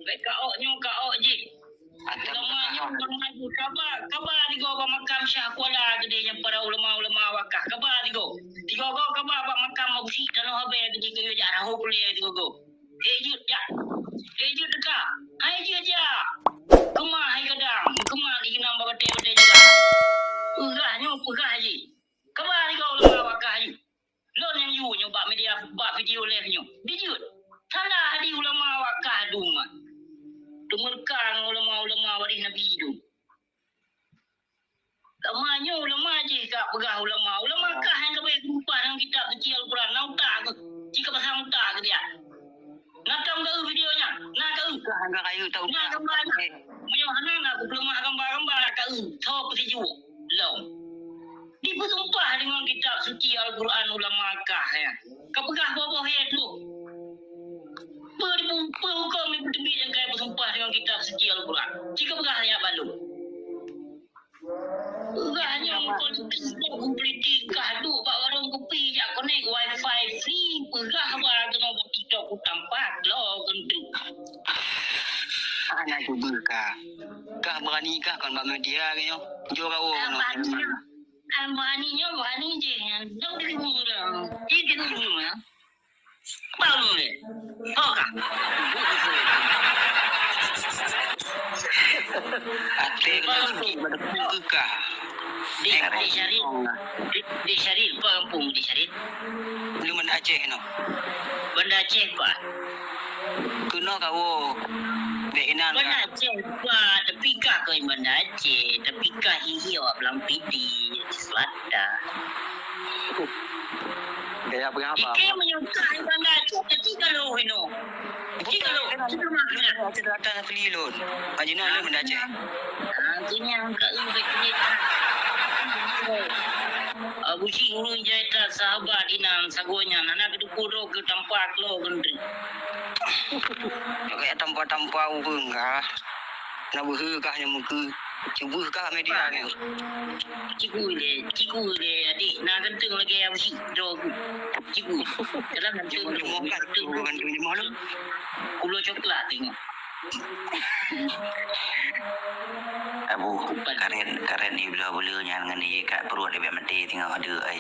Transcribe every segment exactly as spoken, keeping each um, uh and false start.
Bèk kaôk nyoe, kaôk jih. Ulama nyoe, ulama nyoe, kaba, kaba tigoe bak makam Syekh Kuala Gede nyang para ulama-ulama wakah. Kaba tigoe. Tigoe goe kaba bak makam Abu Syik Tanoh Abèe Gede keu jak raho pulé tigoe goe. Ék jeuet jak. Ék jeuet teuka. Hai jeuet jak. Keumah hai kadang. Keumah di keunong bak batèe-batèe jalan. Peugah nyoe, peugah jih. Kaba tigoe ulama wakah jih. Lôn nyang yue nyoe bak media, bak video live nyoe. Dijeuet. Salah di ulama wakah dum. Teumeureuka ngon ulama-ulama waréh Nabi dum. Ulama nyoe ulama jih ka peugah ulama. Ulama kah nyang ka beuet sumpah dalam kitab suci Al-Quran. Na utak keuh. Ci ka pasang utak keuh dia. Na tam keu video nyan. Na keu. Kah nyang ka rayeuk tak Na utak. Gambar nyan. Meunyoe hana na kupeuleumah gambar-gambar na keu. Tho peusijuek. Lom. Dipeusumpah deungon kitab suci Al-Quran ulama kah nyan. Ka peugah boh-boh ayat tu. Peue dipu-, peue hukôm dipeuteubiet nyang ka peusumpah deungon kitab suci Al-Quran? Ci ka peugah ayat balu. Peugah nyoe politik, politik kah duek bak warong kupi jak konek wifi free, peugah haba keunoe bak TikTok ku tampak lo keuntui. Hana cuba kah. Kah berani kah kon bak media ke nyoe? Jo kawô Kah nyoe. Berani nyoe. Kah berani nyoe, berani je. Dok di rumah. Di rumah. Baru ni. Oh, kah. Até kena sikit pada kah. Di, di Syaril. Di, di Syaril, apa kampung di Syaril? Belum Banda Aceh no. Banda Aceh, Pak. Keunoe kawoe. Bèk inan Banda Aceh, Pak. Tapi kah keu Banda Aceh. Tapi kah hihi awak Blang Piti, Selatan. Gaya peugah apa? Ike meunyoe kah Banda Aceh, tapi kalau ino. Tapi kalau, tapi kalau. Aceh Selatan asli lôn. Pak Jino lôn Banda Aceh. Ah, tu nyang ka eu baik ni. Abu Syik ureueng jai that sahabat inan sagoe nyan hana geuteupeue droe keu tampa klo geuntri. Kaya tampa-tampa ureueng kah. Na beuhe kah nyang meukeue. Cuba kah media nyoe. Cikgu le, cikgu le, adik na ganteng lagèe Abu Syik droe keu. Cikgu. Dalam ganteng. Cuma, cuma kat tu ganteng cuma lu. Kulo coklat tengok. Abu, karen, karen di belah bulu nyan ngan di kat perut dia biar mati tengok ada ai.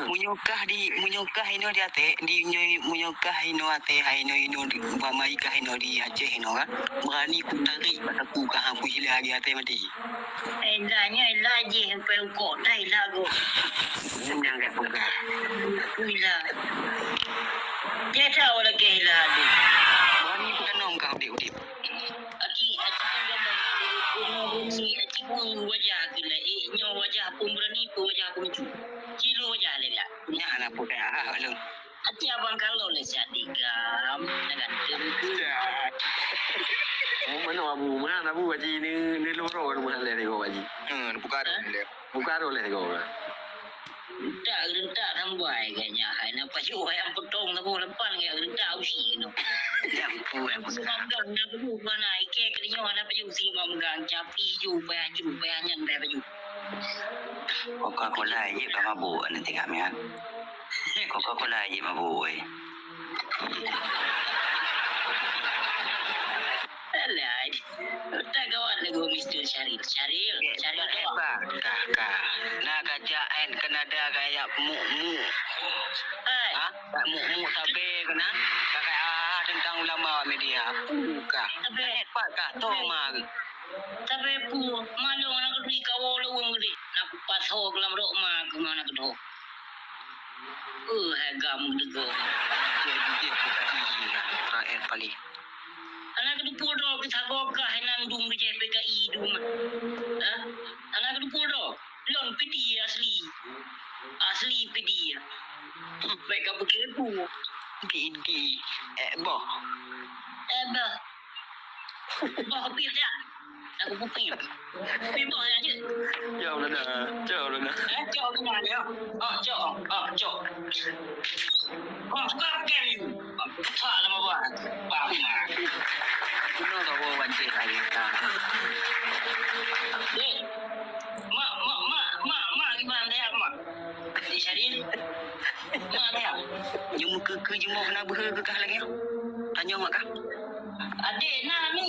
Meunyoe kah di, meunyoe kah inoe di até, di nyoe, meunyoe kah inoe até, hai inoe, inoe di, umpama kah inoe di Aceh inoe kan, berani kutarék bak saku kah, aku hila di até mati. Ela nyoe, ela jih sampai ukok tai lagu. Nang dah peugah. Ela. Dia tahu lagi ela tu. Berani peganong kah udip-udip. Aki, aki pun gampang. Aki pun wajah aku lah. Eh, nyoe wajah pun berani, pun wajah aku lucu. Cilo wajah lé lah. Nyan lah peugah, ah, lu. Até abang kalau le siat digam, na ganteng. Ya. Oh, mana Abu? Mana Abu Haji ni, ni loro rumah leh ni kau Haji. Hmm, buka roh leh. Buka roh leh kau. Tak rentak tambai ganya. Hai na payu ayam potong tabu lampan gaya rentak usi no. Ya, betul, ya, betul. Semanggang na betul mana ike kerinyo na payu si mamgang capi ju payah ju payah nyan payah payu. Coca-Cola je ka mabuk ni tengah mian. Coca-Cola je mabuk, weh. Alah, tak kawan lagu Mister Syaril. Syaril, Syaril tak hebat. Kah, kah. Nak kajak en Kanada kayak muk-muk. Hai. Ha? Tak muk-muk sabe kena. Kakak ah tentang ulama media. Bukan. Sabe. Hebat kah? Toh mah. Tapi pu, malu anak kedua kawo lawang gede. Nak kupas ho kelam rok ma ke mana kedoh. Eh, hai gam dego. Jadi dia P K I lah, rakyat paling. Anak kedua do kita gogah nan dum ke P K I dum. Ha? Anak kedua do. Lon pidi asli. Asli pidi. Baik ka begitu. Pidi. Eh, boh. Eh, boh. Boh pidi dah. Aku pupil. Pipok ya je. Jauh lah dah. Jauh lah dah. Eh, cok kena ya. Ah, cok. Ah, cok. Ah, suka pakai ni. Tak lama buat. Bang. Kena tak bawa bancik lagi. Dek. Mak, mak, mak, mak, mak gimana ya? Mak dia. Nyoe meukeue-keue jimoe keunan beuhe keu kah lagèe nyoe. Tanyong mak kah? Adik, nah, ni